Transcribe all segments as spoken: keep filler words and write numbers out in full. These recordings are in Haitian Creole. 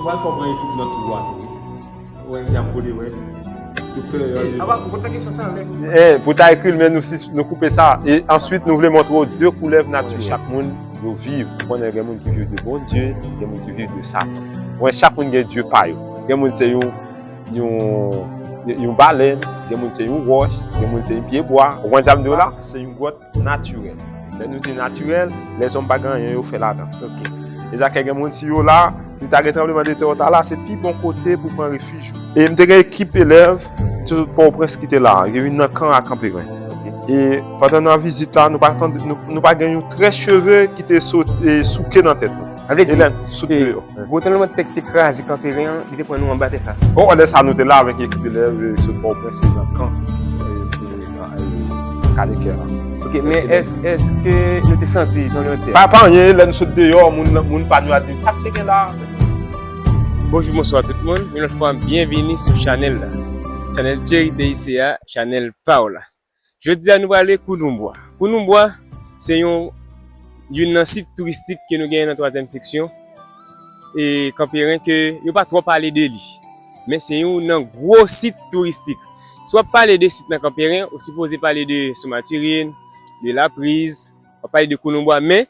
Pral fè w pran ekip nan twou a tou wi. Wè, y ap vole, wè. Doktè, yo, yo. Apa, ou konn kesyon sa anlè. Eh, pou ta ekri l, men nou, si, nou koupe sa. E answit, nou vle montre w de koulèv natirèl. Chak moun, yo viv. Ou konnen gen moun ki viv de Bondye, gen moun ki viv de Satan. Wè, chak moun gen dye pa yo. Gen moun se yon, yon, yon balèn, gen moun se yon wòch, gen moun se yon pyebwa. Ou konn sa m di w la? Se yon gwòt natirèl. Lè nou di natirèl, lèzòm pa gen anyen yo fè ladan. Ok. E sa k fè gen moun si yo la, si ta gen tranblemanntè ou ta la, se pi bon kote pou pran refij ou. E m te gen ekip elèv sou Pòtoprens ki te la, yo vin nan kan a Kanperen. Ok. E pandan nan vizit la, nou pa tande, nou, nou pa gen yon trè cheve ki te soti, e, souke nan tèt nou. Sa vle di, elèv sot deyò. Gwo tranblemanntè ki te kraze Kanperen an, li te pran nou anba tè sa. Bon, lè sa nou te la avèk ekip elèv, e, sot Pòtoprens, e nan kan, e, e, nan, e, Kanekè la. Ok, men èske nou te santi tranblemanntè? Pa, pa anyen, lè nou sot deyò, moun, moun pa nou a di, sa k te gen la? Bonjou, bonswa tout moun. Yon lòt fwa, byenvini sou chanèl la. Chanèl Thierry T I C a, chanèl pa w la. Jodi a, nou prale Kounoubwa. Kounoubwa, se yon, youn nan sit touristik ke nou genyen nan twazyèm seksyon, e Kanperen ke yo pa twò pale de li. Men se youn nan gwo sit touristik. Si w ap pale de sit nan Kanperen, ou sipoze pale de Sou Matirin, de Lapriz, w ap pale de Kounoubwa, men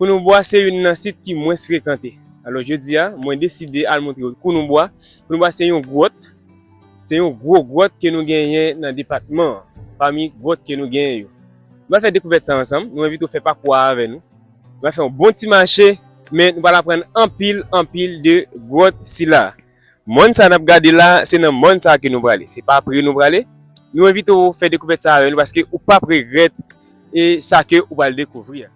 Kounoubwa se youn nan sit ki mwens frekante. Alò, jodi a, mwen deside al montre w Kounoubwa. Kounoubwa se yon gwòt, se yon gwo gwòt ke nou genyen nan depatman an, pami gwòt ke nou genyen yo. Nou pral fè dekouvèt sa ansanm, nou envite w fè pakou a avè nou. Nou pral fè yon bon ti mache, men nou pral aprann anpil, anpil de gwòt sila. Mòn sa n ap gade la, se nan mòn sa ke nou prale. Se pa pre nou prale. Nou envite w fè dekouvèt sa avè nou paske ou p ap regrèt e sa ke ou pral dekouvri a.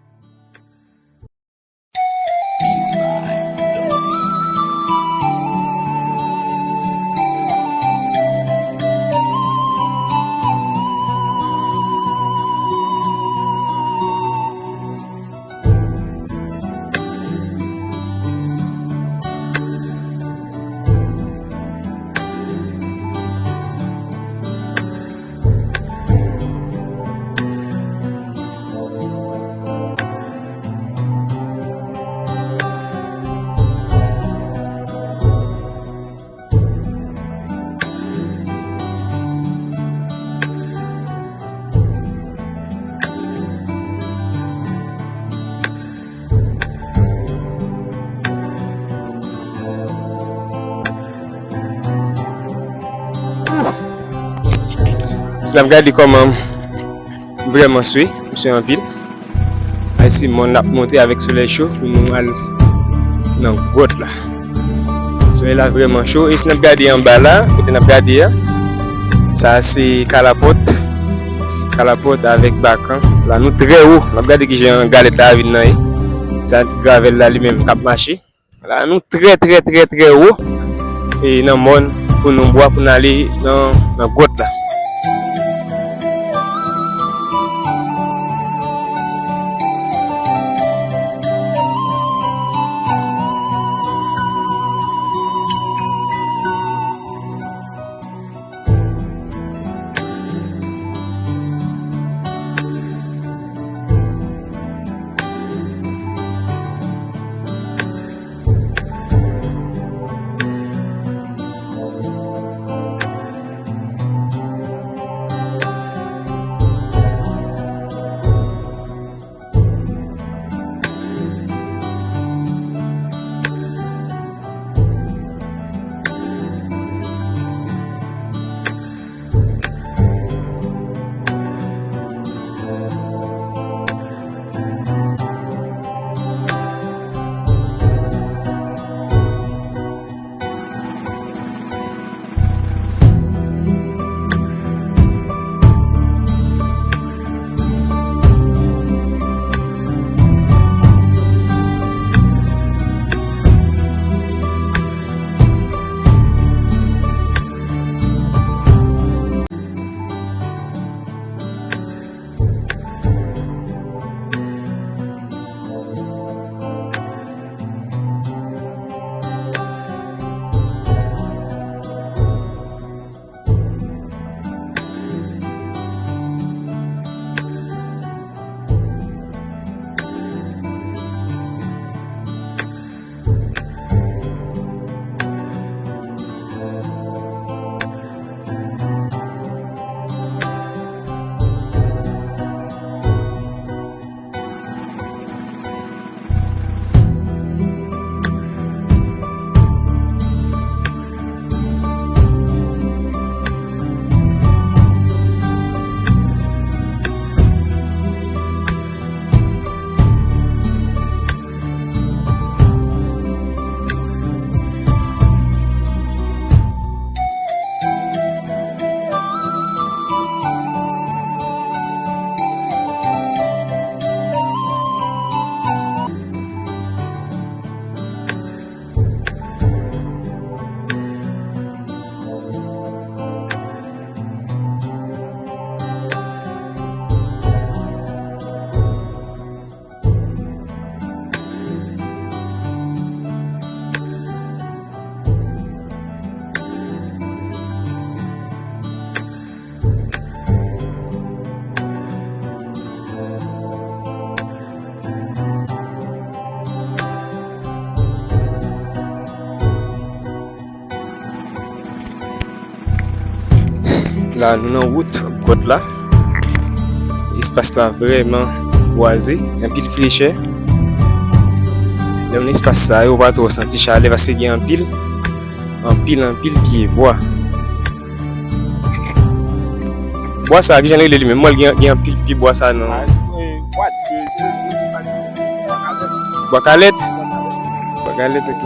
Si n ap gade kòman m vrèman swe, m swe anpil. Ay se mòn l ap monte avèk solèy cho pou nou al nan gwòt la. Solèy la vrèman cho. E si n ap gade anba la, kote n ap gade a, sa a se Kalapòt. Kalapòt avèk Bakan. La nou trè wo. N ap gade kijan galèt la vin nan ye. Sa gravèl la li menm k ap mache. La nou trè, trè, trè, trè wo. E nan mòn Kounoubwa pou n ale nan, nan gwòt la. La, nou nan wout gwòt la. Espas la vrèman bwaze, anpil frechè. Lè w nan espas sa yo, ou pa twò santi chalè paske gen anpil, anpil, anpil pye bwa. Bwa sa, kijan l rele li menm? Mwen, gen, gen anpil pye bwa sa nan. Bwa kalèt? Bwa kalèt, ok.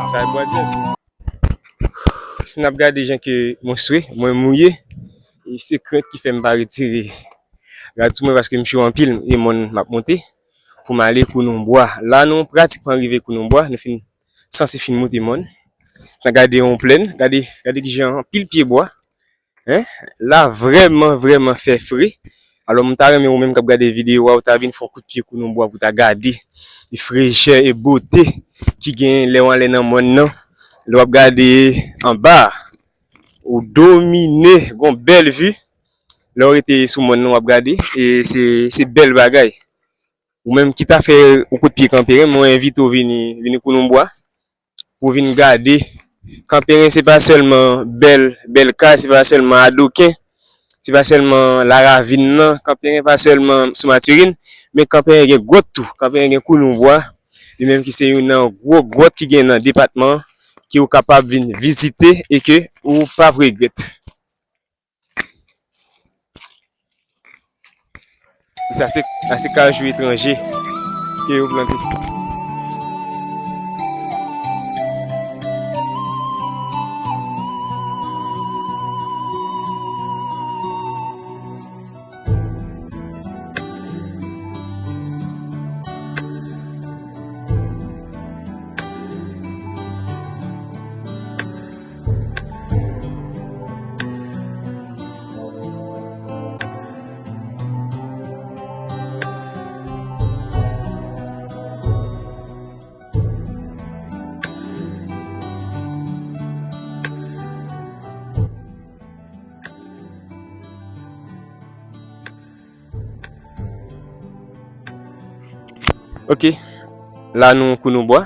Sa e bwa dyèb. Si n ap gade jan ke mwen swe, mwen mouye, e se krent ki fè m pa retire rad sou mwen paske m cho anpil e mòn m ap monte pou m ale Kounonbwa. La, nou pratikman rive Kounonbwa, nou fin, sanse fin monte mòn. N a gade yon plèn, gade, gade kijan anpil pye bwa. Hein? La vrèman, vrèman fè fre. Alò, m ta renmen ou menm k ap gade videyo a, ou ta vin fè yon kout pye Kounonbwa pou ta gade e frechè e bote ki gen lè w anlè nan mòn nan. Lè w ap gade anba, ou domine, gon bèl vi. Lè w rete sou mòn nan, w ap gade, e se, se bèl bagay. Ou menm ki ta fè yon kout pye Kanperen, mwen envite w vini, vini Kounonbwa pou vin gade. Kanperen se pa sèlman bèl, bèl kay, se pa sèlman adoken, se pa sèlman laravin nan, Kanperen pa sèlman sou Matirin, men Kanperen gen gwòt tou, Kanperen gen Kounonbwa, li menm ki se youn nan gwo gwòt ki gen nan depatman an, ke w kapab vin vizite e ke ou p ap regrèt. E sa se, sa se kajou etranje ke yo plante. Ok, la nou Kounonbwa.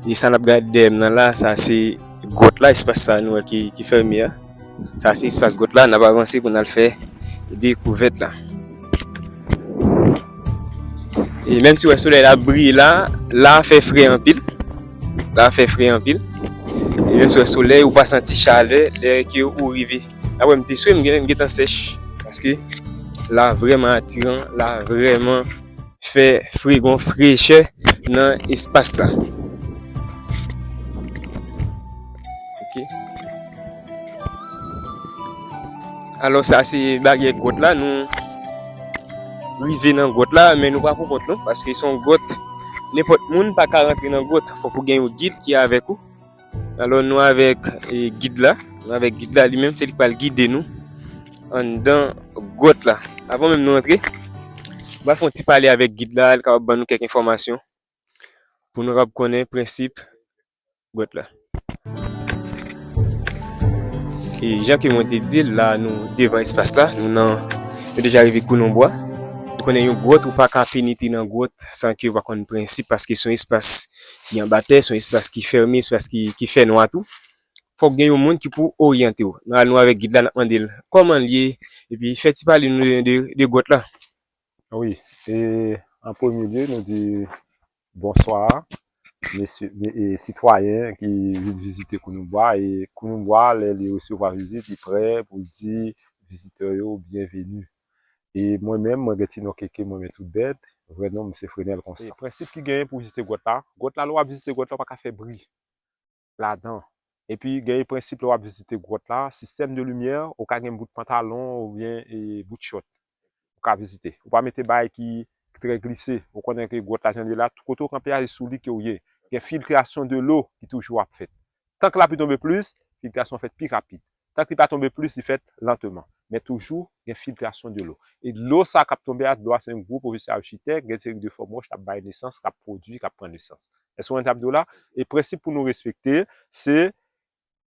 E sa n ap gade dèyè m nan la, sa se gwòt la, espas sa nou wè ki, ki fèmen an. Sa se espas gwòt la, n ap avanse pou n al fè dekouvèt la. E menm si w wè solèy la ap briye la, la fè fre anpil. La fè fre anpil. E menm si w wè solèy, ou pa santi chalè lè ke ou rive. Apre m te swe, m gen, m gentan sèch. Paske la vrèman atiran, la vrèman fè fre, gon frechè nan espas la. Ok. Alò, sa se baryè gwòt la. Nou rive nan gwòt la, men nou pa pou kont nou, paske se yon gwòt. Nenpòt moun pa ka rantre nan gwòt. Fòk ou gen yon gid ki avèk ou. Alò, nou avèk, e, gid la. Nou avèk gid la li menm, se li k pral gide nou anndan gwòt la. Avan menm nou antre, m pral fè yon ti pale avèk gid la, li kapab ban nou kèk enfòmasyon pou nou kapab konnen prensip gwòt la. E jan ke mwen te di l la, nou devan espas la, nou nan, nou deja rive Kounonbwa. Nou konnen yon gwòt, ou pa ka penetre nan gwòt san ke ou pa konn prensip, paske se yon espas ki anba tè, se yon espas ki fèmen, espas ki, ki fè nwa tou. Fòk gen yon moun ki pou oryante w. Nou al nou avèk gid la, n ap mande l kòman l ye, epi fè ti pale nou de, de, de gwòt la. Wi, e an premye lye, nou di bonswa, mesye, me- e sitwayen ki vin vizite Kounoumbwa. E Kounoumbwa, lè li resevwa vizit, li prè pou l di vizitè yo byenveni. E mwen menm, mwen gen ti non keke, mwen men tout bèt. Vrè non m se Frenel Constant. E prensip ki genyen pou vizite gwòt la, gwòt la, lè w ap vizite gwòt la, w pa ka fè bri ladan. Epi, genyen prensip lè w ap vizite gwòt la, sistèm de limyè, ou ka gen bout pantalon oubyen e bout chòt. Ou ka vizite. Ou pa mete bagay ki trè glise. Ou konnen ke gwòt la jan l ye la, tout kote w kanpe a, se sou li ke w ye. Gen filtrasyon de lo ki toujou ap fèt. Tank lapli tonbe plis, filtrasyon fèt pi rapid. Tank li pa tonbe plis, li fèt lanteman. Men toujou, gen filtrasyon de lo. E dlo sa k ap tonbe a, dlo a se yon gwo pwofesè achitèk, gen seri de fòm wòch k ap bay nesans, k ap pwodui, k ap pran nesans. Èske w konprann sa m di w la? E prensip pou nou respekte, se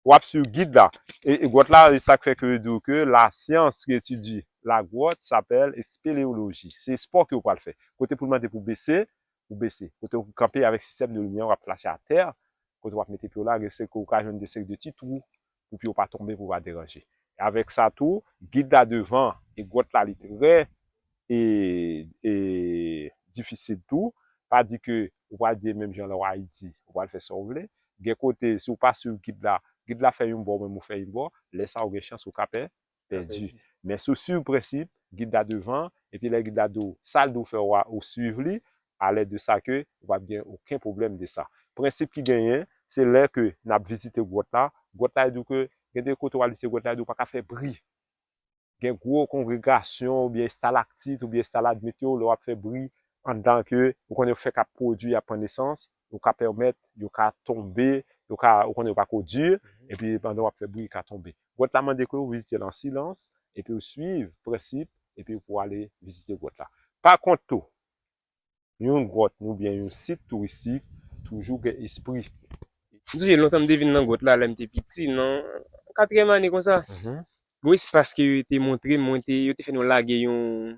w ap swiv gid la. E, e gwòt la, e sa k fè ke yo di w ke la science qui étudie la grotte s'appelle spéléologie. Se espò ke w pral fè. Kote pou l mande pou bese, ou bese. Kote w kanpe avèk sistèm de limyè, w ap flache atè. Kote w ap mete pye w la, gen seri ke w ka jwenn de seri de ti twou. pou pye w pa tonbe, pou w pa deranje. E avèk sa tou, gid la devan, e gwòt la li trè e, e difisil tou. Pa di ke ou pral di menm jan lè w Ayiti, ou pral fè sa w vle. Gen kote, si w pa swiv gid la, gid la fè yon bò, menm ou fè yon bò, lè sa a ou gen chans ou ka pè, pèdi. Men si w swiv prensip, gid la devan, epi lè gid la di w sa l di w fè w a, ou swiv li, alèd de sa ke ou p ap gen okenn pwoblèm de sa. Prensip ki genyen, se lè ke n ap vizite gwòt la, gwòt la di w ke gen de kote w al vizite gwòt la, di w pa ka fè bri. Gen gwo kongregasyon oubyen estalaktit oubyen estalagmit yo, lè w ap fè bri anndan ke ou konnen yo fèk ap pwodui, ap pran nesans, yo ka pèmèt, yo ka tonbe, yo ka, ou konnen yo pa ko di, epi pandan w ap fè bri, yo ka tonbe. Gwòt la mande ke ou vizite l an silans, epi ou swiv prensip, epi pou w ale vizite gwòt la. Pa kont tou, yon gwòt oubyen yon sit touristik toujou gen espri. M sonje lontan m te vin nan gwòt la, lè m te piti, nan katriyèm ane konsa. Mhm. Gon espas ke yo te montre m, mwen te, yo te fè nou lage yon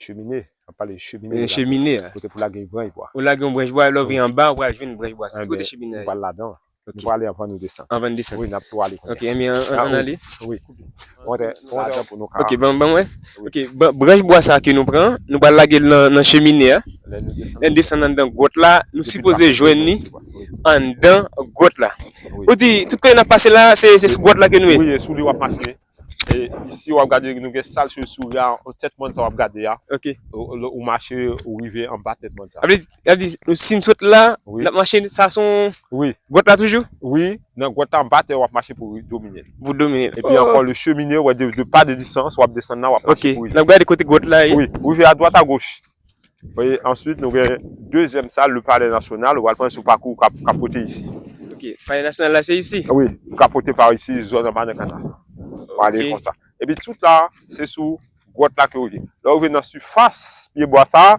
chemine, ap pale chemine, yon la, chemine a. Kote pou lage branch bwa. Ou lage yon branch bwa, lè w vin anba, ou pral jwenn branch bwa sa. Ki kote chemine a ye? Nou pral ladan. Ok. Nou prale anvan nou desann. Anvan n desann. Wi, n ap tou ale kounye a. Ok, enben, ann, ann ale. Wi. Antre, antre ladan pou nou ka. Ok, ban, ban mwen. Wi. Ok, ban, branch bwa sa ke nou pran, nou pral lage l nan, nan chemine a. Lè nou desann. Lè n desann anndan gwòt la, nou sipoze jwenn li anndan gwòt la. Wi. Ou di, tout kote n ap pase la, se, se sou gwòt la ke nou ye? Wi, e sou li w ap mache. E isi, w ap gade, nou gen sal sou, sou la, tèt mòn sa w ap gade a. Ok. Ou, ou, ou mache, ou rive anba tèt mòn sa. Sa vle di, sa vle di, si n sot la, wi, n ap mache, sa se yon, wi, gwòt la toujou? Wi, nan gwòt la, anba tè, w ap mache pou domine l. Pou domine l. Epi ankò, le chemine, wè, de, de pa de distans, w ap desann la, w ap mache pou rive. Ok, n ap gade kote gwòt la ye. Wi, rive adwat, agoch. Wi, answit, nou gen dezyèm sal, le Palais National, ou pral pran sou pakou ou ka, ka pote isi. Ok, Palais National la, se isi? Wi, ou ka pote pa isi, zòn anba nan kanal. Ou ale konsa. Epi tout la, se sou gwòt la ke ou ye. Lè ou rive nan sifas pyebwa sa,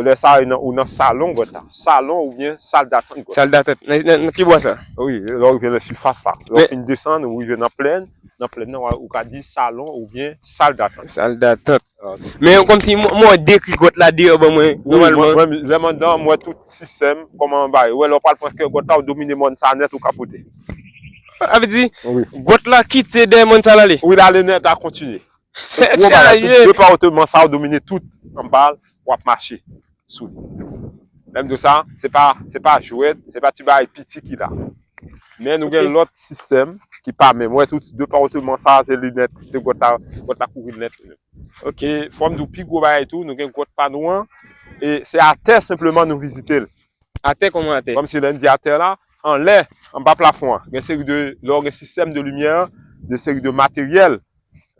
lè sa ou nan, ou nan salon gwòt la. Salon oubyen sal datant gwòt la. Sal datant. Nan, nan, nan pyebwa sa? Wi, lè ou rive nan sifas la. Lè ou fin desann, ou rive nan plèn. Nan plèn nan, ou ka di salon oubyen sal datant. Sal datant. Ah, ok. Men kòmsi mwen, mwen dekri gwòt la deyò ban mwen, wi, nòmalman. Mwen, mwen, lè m anndan, m wè tout sistèm, kòman bagay. Ou wè, lè w pral pran kè gwòt la, ou domine mòn sa nèt, ou ka pote. Sa vle di, wi, gwòt la kite dèyè mòn sa l ale? Wi, l ale nèt, l ap kontinye. Gwo bagay, tout departman sa, ou domine tout anba l, w ap mache sou li. Lè m di w sa, se pa, se pa jwèt, se pa ti bagay piti ki la. Men nou gen lòt sistèm ki pa menm. Wè, tout departman sa, se li nèt, se gwòt la, gwòt la kouvri l nèt. Ok. E fò m di w pi gwo bagay tou, nou gen gwòt pa nou an, e se atè senpleman nou vizite l. Atè kòman atè? Kòmsi lè n di atè la, anlè, anba plafon an, gen seri de, lè w gen sistèm de limyè, de seri de materyèl.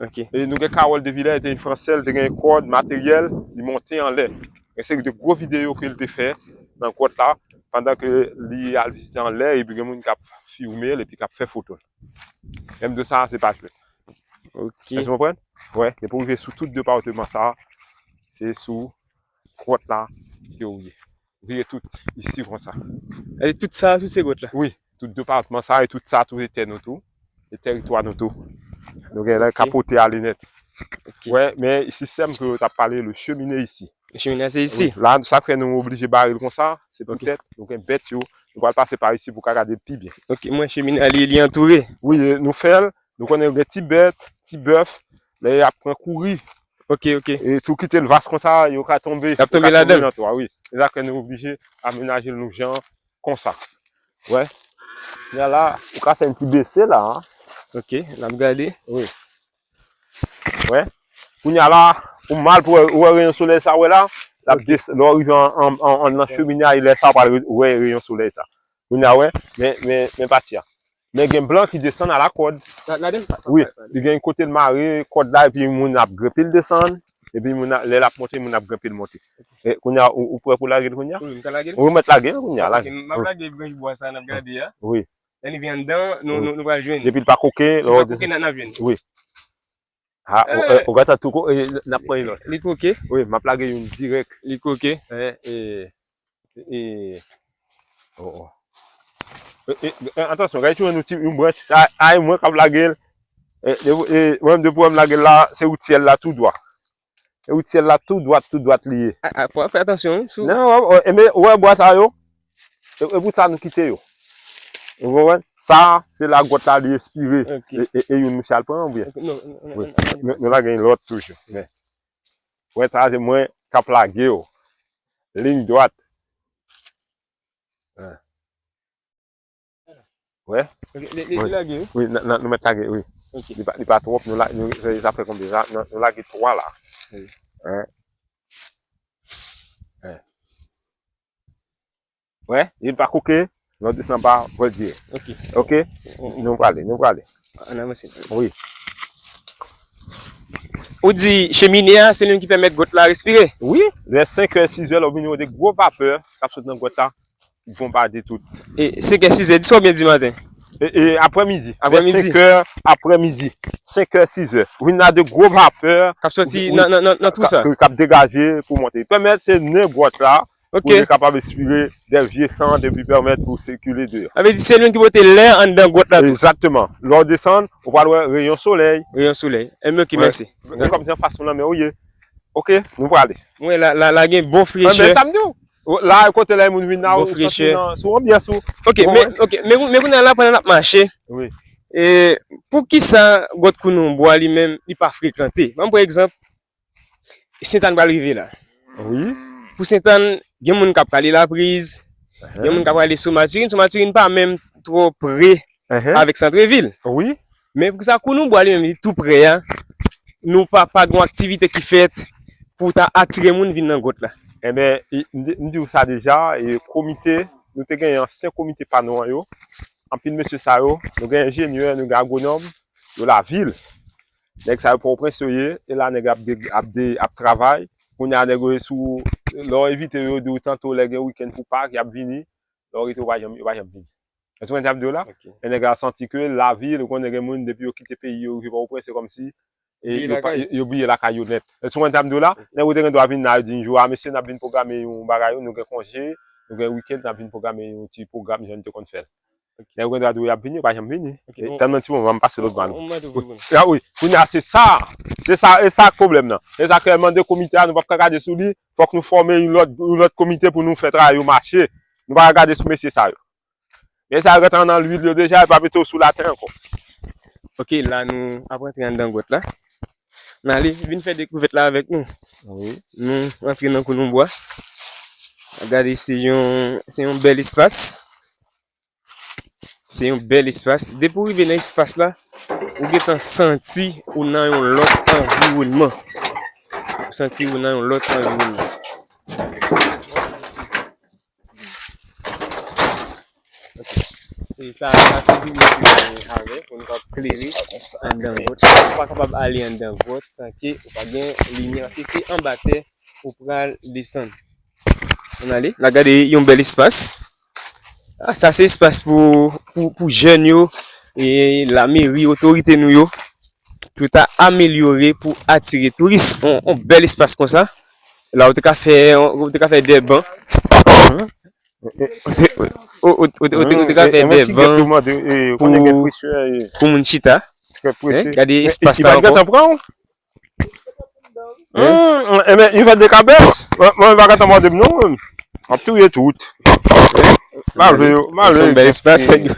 Ok. E nou gen Carole de Villers, li te yon Fransè, li te gen kòd, materyèl, li monte anlè. Gen seri de gwo videyo ke l te fè nan gwòt la, pandan ke li al vizite anlè, epi gen moun k ap filme l, epi k ap fè foto l. Lè m di w sa, se pa jwèt. Ok. Èske w konprann? Wè, depi w rive sou tout departman sa, se sou gwòt la ke w ye. Vire tout isi konsa. E tout sa, tout se gwòt la? Wi, tout departman sa e tout sa, tout se tè nou tou. Se tèritwa nou tou. Nou gen lè kapote ale nèt. Ok. Wè, men sistèm ke yo t ap pale, le chemine isi. Le chemine se isi? Wi, la, sa k fè nou oblije bare l konsa, se poutèt nou gen bèt yo, nou pral pase pa isi pou ka gade l pi byen. Ok, mwen chemine a li, li antoure? Wi, nou fè l, nou konnen gen ti bèt, ti bèf, lè y ap pran kouri. Ok, ok. E si w kite l vas konsa, yo ka tonbe. Y ap tonbe ladan l? Yo ka tonbe nan twa, wi. Se sa k fè nou oblije amenaje l nou jan konsa. Wè. Kounye a la, ou ka fè yon ti bese la, an. Ok, n ap gade. Wi. Wè. Kounye a la, ou mal pou wè, ou wè reyon solèy sa, wè la, l ap des-, lè w rive an, an, an, an nan chemine a, e lè sa, ou pral re-, wè reyon solèy sa. Kounye a, wè, men, men, men pati a. Men gen blan ki desann a la kòd. Wi, li gen kote l mare kòd la, epi moun ap grenpe l desann, epi moun a, lè l ap monte, moun ap grenpe l monte. E, kounye a, ou, ou prè pou lage l kounye a? Wi, m ka lage l? Wi, ou mèt lage l kounye a, lage. Ok, m ap lage branch bwa sa n ap gade a. Wi. Lè li vin anndan, nou, nou, nou pral jwenn. Depi l pa koke, si l pa koke, n a, n a jwenn. Wi. Ha, ou, eh, ou gentan tou ko-, eh, n ap pran yon lòt. Li koke? Wi, m ap lage youn dirèk. Li koke? Eh, eh, eh, oh, oh. Eh, eh, eh, atansyon, gade yon ti, yon branch. Ay, ay, mwen k ap lage l. Eh, de, eh, mwen, depi w wè m lage l la, se ou tyèl la tou dwa. E ou tyèl la tou dwat, tou dwat li ye. A, a, fò fè atansyon, wi, sou. Non, wè, wè, e men, ou wè bwa sa yo? E, e pou sa nou kite yo. Ou konprann? Sa, se la gwòt la li espire. Ok. E, e, e youn misye al pran oubyen? Ok, non, non, non, wi, non, non, non. Nou, nou lage yon lòt toujou. Men, wè, sa se mwen k ap lage yo. Liy dwat. Wè. Ok, li, li, wi, li lage, wi? Wi, n, n, nou mèt lage, wi. Ok. Li pa, li pa twòp, nou la, nou, se, sa fè konbyen? Sa, nou, nou lage twa la. Wi. Hein? Hein? Wè, li pa koke, lè w desann pa, vòltye. Ok. Ok? Mm, mm. Nou prale, nou prale. Ann avanse. Wi. Ou di chemine a, se li menm ki pèmèt gwòt la respire? Wi, lè senkè, sizè, lè w vini, w wè de gwo vapè k ap sot nan gwòt la, ki bonbade tout. E senkè, sizè, di sa w byen di maten. E, e, aprèmidi. Aprèmidi. Lè senkè, aprèmidi. Senkè, sizè. Ou vin la de gwo vapè k ap soti nan, nan, nan, nan twou sa, k ap degaje pou monte. Pèmèt se nen gwòt la, ok, pou li kapab espire de vye san epi pèmèt pou sikile deyò. Sa vle di se li menm ki pote lè anndan gwòt la tou. Egzakteman. Lè w desann, ou pral wè reyon solèy. Reyon solèy. Enben, ok, mèsi. Men kòm se anfas lanmè ou ye. Ok, nou prale. Wi, la, la, la gen bon frechè. Enben, sa m di w. La, kote la, moun vin la, bon, ou santi frechè nan, sou anbyans ou. Ok, men, ok, men, men kounye a la, pandan n ap mache, wi, e, poukisa gwòt Kounonbwa li menm, li pa frekante? Ban m pran egzanp, Sentàn pral rive la. Wi. Pou Sentàn, gen moun k ap prale Lapriz, gen moun k ap prale sou Matirin. Sou Matirin pa menm twò pre avèk santrevil. Wi. Men poukisa Kounonbwa li menm, li tou pre a, nou pa, pa gen aktivite ki fèt pou ta atire moun vin nan gwòt la? Enben, i, m di, m di w sa deja, e komite, nou te gen ansyen komite pa nou an yo. Anpil mesye sa yo, nou gen enjenyè, nou gen agwonòm, yo lavil. Nèg sa yo Pòtoprens yo ye, e la nèg ap de, ap de, ap travay. Kounye a nèg yo ye sou, lè w envite yo, yo di w tanto lè gen wikenn pou Pak, y ap vini. Lè w rete, yo pa janm, yo pa janm vini. Èske w konprann sa m di w la? Ok. E nèg la santi ke lavil, ou konnen gen moun, depi yo kite peyi yo, rive Pòtoprens, se kòmsi, e, yo pa, yo, yo bliye lakay yo nèt. Èske w konprann sa m di w la? Ok. Nèg yo te gen dwa vin la, yo di yon jou, a, mesye, n ap vin pwograme yon bagay, nou gen konje, nou gen wikenn, n ap vin pwograme yon ti pwogram, jan n te konn fè l. Ok. Lè yo gen dwa di w y ap vini, yo pa janm vini. Ok, e bon. Tann yon ti moman, m pase lòt bò. Bon, bon, bon. Ya, wi. Kounye a, se sa. Se sa, e sa k pwoblèm nan. E sa ke mande komite a, nou p ap ka gade sou li. Fòk nou fòme yon lòt, yon lòt komite pou nou fè travay yo mache. Nou pa ka gade sou mesye sa yo. Mesye sa yo gentan nan lwil yo deja, yo pa mete yo sou latè ankò. Ok, la nou ap rantre anndan gwòt la. N ale, vin fè dekouvèt la avèk nou. Wi. Nou rantre nan Kounonbwa. Gade, se yon, se yon bèl espas. Se yon bèl espas. Depi w rive nan espas la, ou gentan santi ou nan yon lòt anviwònman. Ou santi ou nan yon lòt anviwònman. Ok. E sa, sa se limyè ki genyen avè pou nou kapab klere anndan gwòt. Ou pa kapab ale anndan gwòt san ke ou pa gen limyè, paske se anba tè ou pral desann. Ann ale, n a gade yon bèl espas. Ah, sa se espas pou, pou, pou jèn yo, e lameri, otorite nou yo, pou ta amelyore, pou atire touris. On, on bèl espas konsa. La, ou te ka fè, ou te ka fè de ban. Ou te, ou, ou, ou te, ou te, ou te ka fè de ban pou, pou moun chita. Hein? Gade espas la ankò. Hein? Enben, yon fèt de kabès. Mwen, mwen pa gentan mòde m non, mwen. M ap touye tout. Malve yo, malve yo. Se yon bèl espas, nèg yo.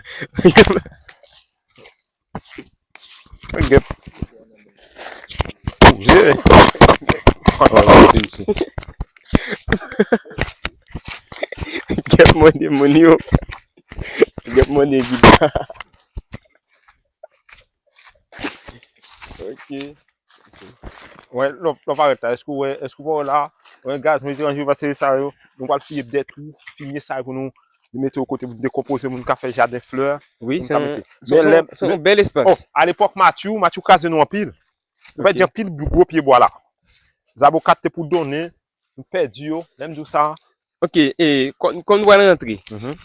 Gèp. Gèp mande moun yo. Gèp mande gida. Ok. Wè, lè w, lè w parèt la, èske w wè, èske w pa wè la, wè gaz mwen etranje yo pase sa yo, nou pral fouye dèt tou, fimye sa yo pou nou mete yo kote pou dekonpoze, moun ka fè jaden flè. Wi, se yon, se yon, se yon bèl espas. Oh, alepòk Matthew, Matthew kraze nou anpil. Nou pèdi anpil gwo pye bwa la. Zaboka te pou donnen, nou pèdi yo, lè m di w sa. Ok, e kò-, kòm nou pral rantre,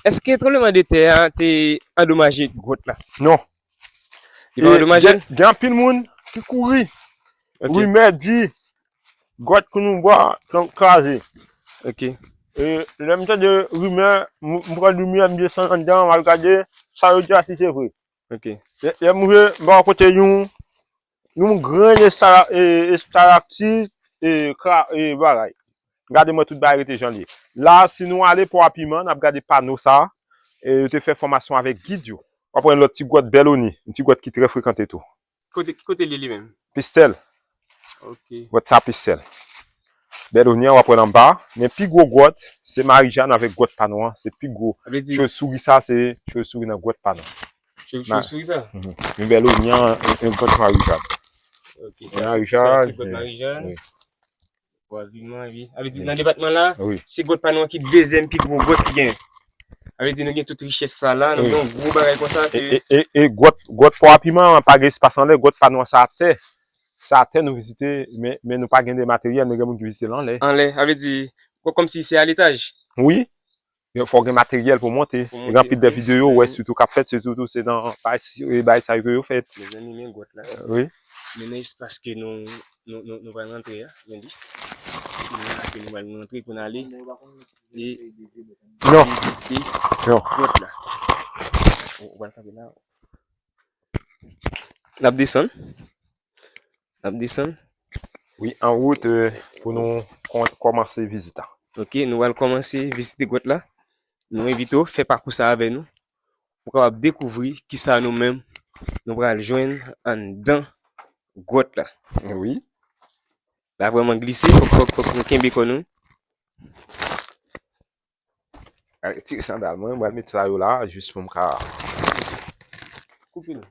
èske tranblemanntè a te andomaje gwòt la? Non. Li pa andomaje l? Gen, gen anpil moun ki kouri. Ok. Rimè di gwòt Kounonbwa kraze. Ok. E lè m tande rimè, m, m pran limyè, m desann anndan, m al gade, sa yo di a si se vre. Ok. Lè, lè m rive, m pa wè kote yon, yon grenn estala-, e, estalaktit, e, kra-, e, bagay. Gade mwen tout bagay rete jan l ye. La, si nou ale Pò a Piman, n ap gade pano sa, e, yo te fè fòmasyon avèk gid yo. W ap wè yon lòt ti gwòt Bèloni, yon ti gwòt ki trè frekante tou. Kote, ki kote li ye li menm? Pistèl. Ok. Gwòt sa Pistèl. Bèloni an, w ap wè l anba. Men pi gwo gwòt, se Marijàn avèk gwòt Panwa. Se pi gwo. Chauve-souris sa, se chauve-souris nan gwòt Panwa. Chauve-souris sa? Men Bèloni an, yon gwòt Marijàn. Ok, sa se gwòt Marijàn. Probableman, wi. A vle di, nan depatman la, se gwòt Panwa ki dezyèm pi gwo gwòt ki gen. A vle di, nou gen tout richès sa la, nou gen yon gwo bagay konsa ke. E, e, e, e gwòt, gwòt Pwa Piman an pa gen espas anlè, gwòt Panwa sa atè. Sa atè nou vizite, men, men nou pa gen de materyèl, nou gen moun ki vizite l anlè. Anlè, a vle di, kòmsi se a letaj. Wi. Fò w gen materyèl pou w monte. Gen anpil de videyo ou wè sitou k ap fèt, sitou tou se nan bay sa yo ke yo fèt. Mezanmi, men gwòt la. Wi. Men nan espas ke nou, nou, nou, nou pral rantre a, men li. Se la ke nou pral rantre pou n ale. E vizite gwòt la. Ou pral kanpe la. N ap desann. N ap desann. Wi, an wout pou nou kòmanse vizit la. Ok, nou pral kòmanse vizite gwòt la. Nou envite w fè pakou sa avè nou. Pou w kapab dekouvri kisa nou menm nou pral jwenn anndan gwòt la. Wi. La vrèman glise, fòk, fòk, fòk nou kenbe kò nou. Retire sandal mwen, mwen met sa yo la, jis pou m ka. Koupe l.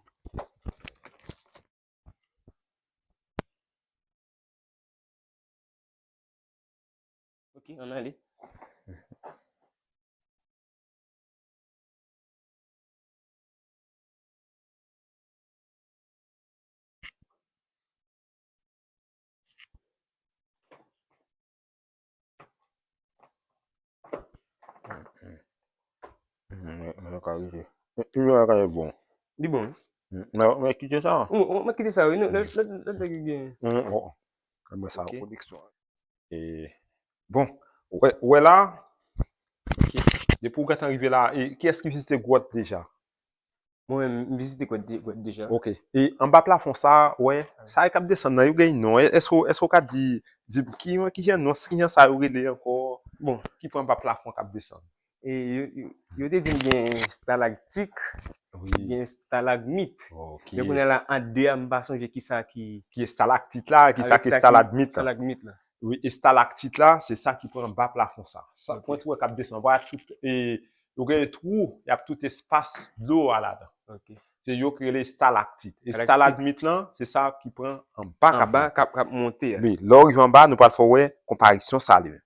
Ok, ann ale. Mwen, mwen ka rive. Mwen, mwen ka bon. Li bon. Mwen, mwen kite sa. Mwen, mwen kite sa, wi. Non, lè, lè, lè, lè, gen. Mwen, mwen sa, koneksyon. E, bon, wè, wè la. Depi w gentan rive la, e kiyès ki vizite gwòt deja? Mwen menm, m vizite gwòt de- gwòt deja. Ok. E anba plafon sa, wè, sa yo k ap desann nan, yo gen non. Èske, èske w ka di, di ki, ki jan non, ki jan sa yo rele ankò? Bon. Ki pran anba plafon k ap desann? E yo, yo, yo te di m gen stalaktik, gen stalagmit. Ok. Men kounye a la, ant de a, m pa sonje kisa ki. Ki estalaktit la, kisa ki estalagmit la. Estalagmit la. Wi, estalaktit la, se sa ki pran anba plafon sa. Sa pran twou k ap desann. Vwala tout, e, yo gen twou, y ap tout espas dlo a ladan. Se yo ki rele estalaktit. Estalagmit lan, se sa ki pran anba k ap. Anba k ap, k ap monte a. Wi, lè w rive anba, nou pral fè w wè konparisyon sa li menm.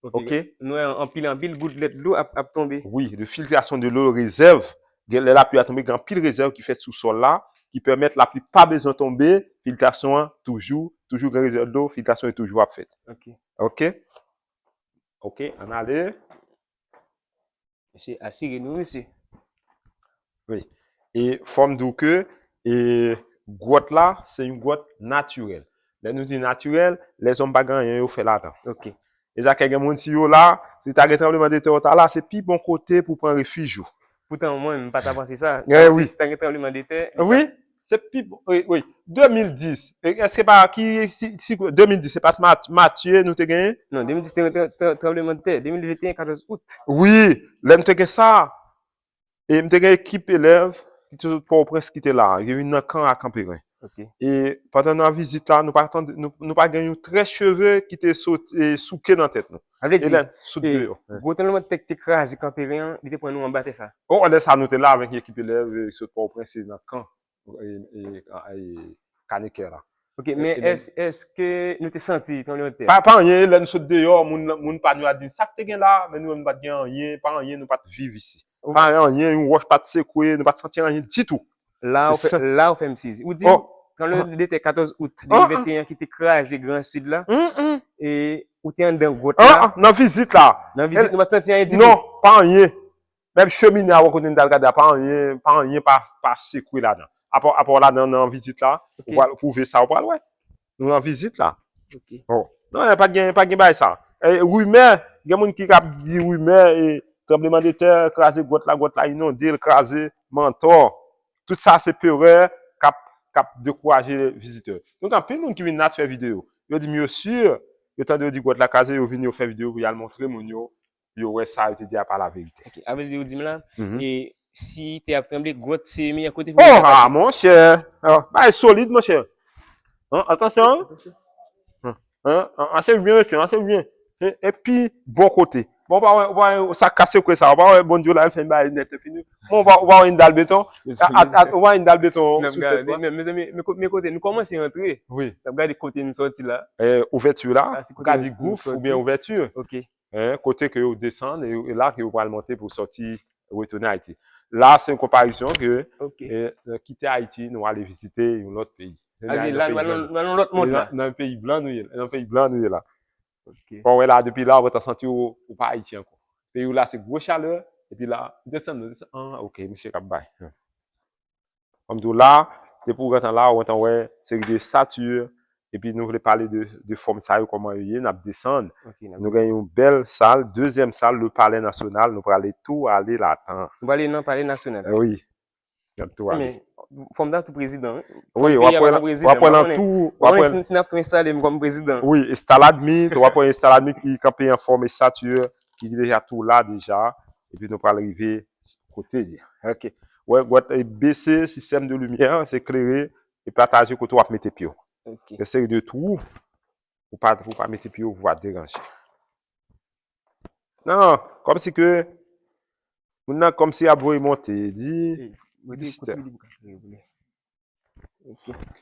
Ok. Nou wè anpil, anpil goutlèt dlo ap, ap tonbe. Wi, de filtrasyon de dlo rezèv. Gen lè lapli a tonbe, gen anpil rezèv ki fèt sou sòl la, ki pèmèt lapli pa bezwen tonbe, filtrasyon an toujou, toujou gen rezèv dlo, filtrasyon yo toujou ap fèt. Ok. Ok, ann ale. Mesye, asire nou, mesye. Wi. E fò m di w ke, e, gwòt la, se yon gwòt natirèl. Lè nou di natirèl, lèzòm pa gen anyen yo fè ladan. Ok. E sa k fè gen moun si yo la, si ta gen tranblemanntè ou ta la, se pi bon kote pou pran refij ou. Poutan mwen, m pa ta panse sa. Wi. Si ta gen tranblemanntè. Wi, se pi bon. Wi, wi. De mil dis, èske pa ki si, si, de mil dis, se pa Matye nou te genyen? Non, de mil dis te gen tranblemanntè. De mil venteyen, katòz out. Wi, lè nou te gen sa, e m te gen ekip elèv ki te sot Pòtoprens ki te la, yo vin nan kan a Kanperen. E pandan nan vizit la, nou pa tande, nou, nou pa gen yon très cheve ki te sot, e, souke nan tèt nou. Sa vle di, gwo tranblemanntè ki te kraze Kanperen an, li te pran nou anba tè sa. O, lè sa nou te la avèk ekip elèv, e, sot Pòtoprens, e, nan kan, e, e, e, Kanekè la. Ok, men èske nou te santi tranblemanntè a? Pa, pa anyen, lè nou sot deyò, moun, moun pa nou a di n sa k te gen la, men nou menm nou pa t gen anyen, pa anyen, nou pa t viv isi. Pa anyen, yon wòch pa t sekwe, nou pa t santi anyen ditou. La ou fè, la ou fè m sezi. Ou di m, tranblemanntè katòz out de mil venteyen ki te kraze Gran Sid la, e ou te anndan gwòt la. An, an, nan vizit la. Nan vizit, nou pa t santi anyen ditou. Non, pa anyen. Menm chemine a, wè kote n t al gade a, pa anyen, pa anyen pa, pa sekwe ladan. Apa, apa w ladan nan vizit la, ou pral pwouve sa, ou pral wè. Nou nan vizit la. Ok. Bon. Non, pa t gen, pa t gen bagay sa. E, rimè, gen moun ki ap di rimè, e, tranblemanntè kraze gwòt la, gwòt la inonde l, kraze, mantò. Tout sa se perè k ap, k ap dekouraje vizitè. Donk, anpil moun ki vin la t fè videyo. Yo di m yo si, yo tande yo di gwòt la kraze, yo vini, yo fè videyo pou y al montre moun yo, yo wè sa yo te di a pa laverite. Ok, sa vle di ou di m la, e si tè ap tranble, gwòt se meyè kote pou mete. Oh, ah, monchè. Ah, bagay solid, monchè. Hein, atansyon. Hein, hein, mache byen, mesye, mache byen. E, epi, bò kote. Bon, ou pa wè, ou pa wè, sa kase kwe sa. Ou pa wè, Bondye la, l fè yon bagay nèt e fini. Bon, ou pa, ou pa wè yon dal beton. Ou pa wè yon dal beton sou tèt ou a. Men, mezanmi, men ko-, men kote, nou kòmanse rantre. Wi. N ap gade kote n sòti la. Eh, ouvèti la, ou ka di gouf oubyen ouvèti. Ok. Hein, kote ke yo desann, e, e la ke yo pral monte pou sòti retounen Ayiti. La, se yon konparizyon ke, eh, kite Ayiti, nou ale vizite yon lòt peyi. Sa vle di la, nou al nan, nou al nan lòt mond la. Nan, nan peyi blan nou ye, nan peyi blan nou ye la. Ok. Bon, wè la, depi la, ou pa santi ou, ou pa Ayiti ankò. Peyi w la, se gwo chalè, epi la, desann, desann, ah, ok, misye k ap bay. Kòm tou la, depi w gentan la, ou gentan wè seri de estati, epi nou vle pale de, de fòm sa yo, kòman yo ye, n ap desann. Ok, n ap desann. Nou gen yon bèl sal, dezyèm sal, le Palais National, nou prale tou ale ladan. Nou prale nan Palais National. Eh wi. N ap tou ale. Men, fòm ta tou prezidan, wi. Wi, w ap wè nan tou, w ap wè si, si n ap tou enstale m kòm prezidan. Wi, estaladmit, w ap wè estaladmit ki kanpe an fòm estati, ki deja tou la deja, epi nou pral rive kote li. Ok. Wè, gwòt, e, bese sistèm de limyè, se klere e pataje kote w ap mete pye w. Ok. Yon seri de twou, pou pa, pou pa mete pye w, pou pa deranje. Non, kòmsi ke, moun nan kòmsi ap voye monte, di, mistè. Ok. Ok.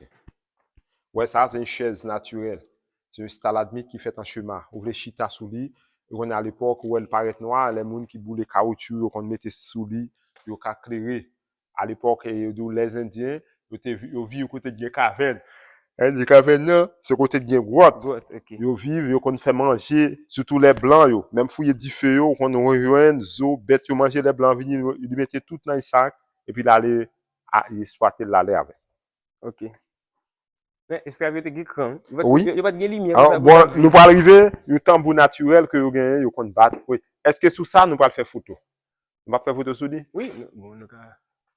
Wè, sa, se yon chèz natirèl. Se yon estaladmit ki fèt an chema. Ou vle chita sou li, ou konnen alepòk, ou wè l parèt nwa, lè moun ki boule kawotchou, yo konn mete sou li, yo ka klere. Alepòk, e, yo di w, lèzendyen, yo te vi-, yo viv kote t gen kavèn. Lè n di kavèn nan, se kote t gen gwòt. Gwòt, ok. Yo viv, yo konn fè manje, sitou lè blan yo. Menm fouye dife yo, ou konn jwenn zo, bèt yo manje, lè blan vini, yo, li mete tout nan yon sak, epi l ale a, li eksplwate l ale avè l. Ok. Men esklav yo te gen kran, wi. Yo pa t, wi, yo, yo pa t gen limyè konsa pou yo t ap viv. Bon, nou pral rive, yon tanbou natirèl ke yo genyen, yo konn bat. Wi. Èske sou sa, nou pral fè foto? Nou p ap fè foto sou li? Wi, nou, bon, nou ka.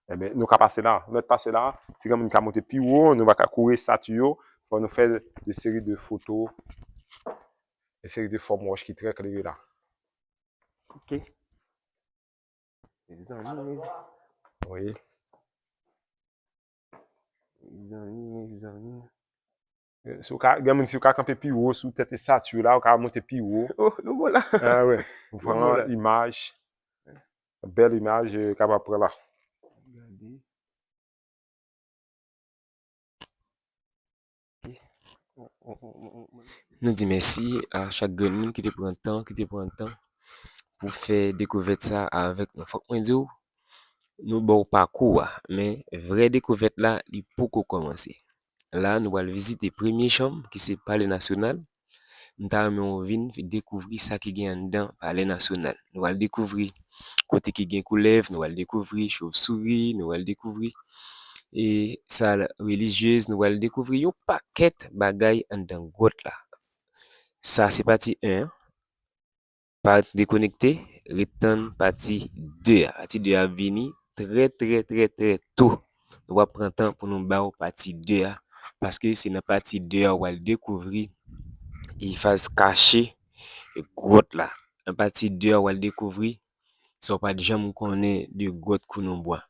Enben, nou ka pase la. Nou mèt pase la. Si gen moun ka monte pi wo, nou pa ka kouri estati yo. Fò nou fè de seri de foto, de seri de fòm wòch ki trè klere la. Ok. Mezanmi, mezanmi. Wi. Mezanmi, mezanmi. Eh, si w ka, gen moun, si w ka kanpe pi wo sou tèt estati la, w ka monte pi wo. Oh, nou bon la. Ah, wi. Ou pran imaj. Bèl imaj, eh, kapab pran la. Gade. Nou di mèsi a chak grenn moun ki te pran tan, ki te pran tan pou fè dekouvèt sa avèk nou. Fòk mwen di w, nou ba w pakou a, men vrè dekouvèt la, li poko kòmanse. La, nou pral vizite premye chanm, ki se Palè Nasyonal. M ta renmen w vin dekouvri sa ki gen anndan Palè Nasyonal. Nou pral dekouvri kote ki gen koulèv, nou pral dekouvri chofsouri, nou pral dekouvri, e, sal relijyez, nou pral dekouvri yon pakèt bagay anndan gwòt la. Sa se pati en an. Pa dekonekte, ret tann pati de a. Pati de a ap vini trè, trè, trè, trè to. Nou p ap pran tan pou nou ba w pati de a, paske se nan pati de a w al dekouvri e faz kache gwòt la. Nan pati de a w al dekouvri sa w pa t janm konnen de gwòt Kounonbwa.